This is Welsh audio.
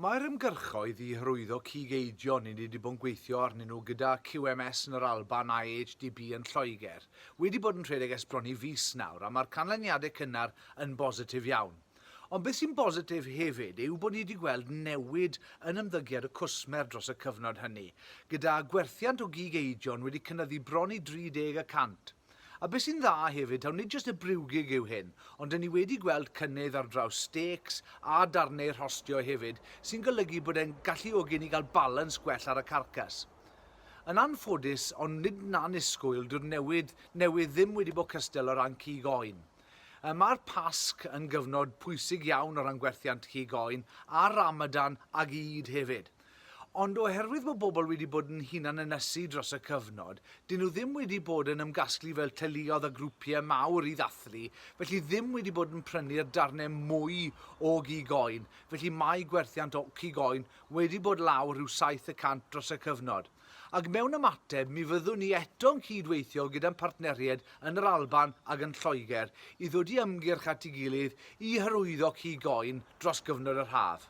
Mae'r ymgyrchoedd i hyrwyddo cig eidion i ni wedi bod yn gweithio arnyn nhw gyda QMS yn yr Alban a AHDB yn Lloegr wedi bod yn rhedeg ers bron i fis nawr a mae'r canlyniadau cynnar yn bositif iawn. Ond beth sy'n bositif hefyd yw bod ni wedi gweld newid yn ymddygiad y cwsmer dros y cyfnod hynny, gyda gwerthiant o gig eidion wedi cynyddu bron i 30 y cant. A beth sy'n dda hefyd, taw nid jyst y briwgig yw hyn, ond 'dyn ni wedi gweld cynnydd ar draws stêcs a darnau rhostio hefyd, sy'n golygu bod e'n galluogi ni gael balans gwell ar y carcas. Yn anffodus, ond nid yn annisgwyl, dyw'r newid newydd ddim wedi bod cystal o ran cig oen. Mae'r Pasg yn gyfnod pwysig iawn o ran gwerthiant cig oen, a Ramadan ag Eid hefyd. Ond oherwydd bod bobl wedi bod yn hunan-ynysu dros y cyfnod, 'dyn nhw ddim wedi bod yn ymgasglu fel teuluoedd a grwpiau mawr i ddathlu, felly ddim wedi bod yn prynu'r darnau mwy o gig oen, felly mae gwerthiant o cig oen wedi bod lawr rhyw 7% dros y cyfnod. Ac mewn ymateb, mi fyddwn ni eto'n cyd-weithio gyda'n partneriaid yn yr Alban ac yn Lloegr i ddod i ymgyrch at ei gilydd i hyrwyddo cig oen dros gyfnod yr haf.